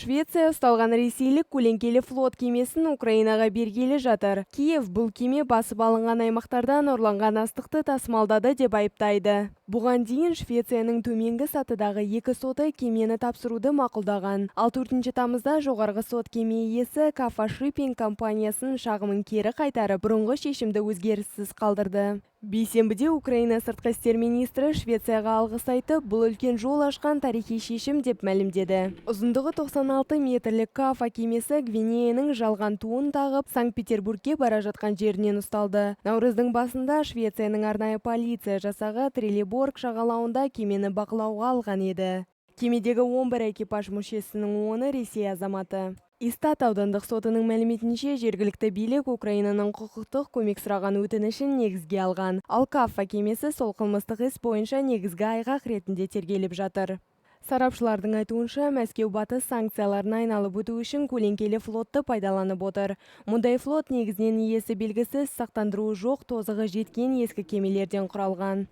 Швеция ұсталған ресейлік көлеңкелі флот кемесін Украинаға бергелі жатыр. Киев бұл кеме басып алынған аймақтардан ұрланған астықты тасымалдады деп айыптайды. Бұған дейін Швецияның төменгі сатыдағы екі соты кемені тапсыруды мақұлдаған. Ал 4 тамызда жоғарғы сот кеме иесі Кафа Шиппинг компаниясының шағымын кері қайтарып, бұрынғы шешімді өзгеріссіз қалдырды. Бейсенбіде Украина сыртқы істер министрі Швецияға алғыс айтып, бұл үлкен жол ашқан тарихи шешім деп мәлімдеді. Ұзындығы 96 метрлік Кафа кемесі Гвинеяның жалған туын тағып, Санкт-Петербургке бара жатқан жерінен ұсталды. Наурыздың басында Швецияның арнайы полиция жасағы Треллеборг жағалауында кемені бақылауға алған еді. Кемедегі 11 экипаж мүшесінің 10-ы Ресей азаматы. Истад аудандық сотының мәліметінше, жергілікті билік Украинаның құқықтық көмек сұраған өтінішін негізге алған. Ал Каффа кемесі сол қылмыстық іс бойынша негізгі айғақ ретінде тергеліп жатыр. Сарапшылардың айтуынша, Мәскеу Батыс санкцияларын айналып өту үшін көлеңкелі флотты пайдаланып отыр. Мұндай флот негізінен иесі белгісіз, сақтандыруы жоқ, тозығы жеткен ескі кемелерден құралған.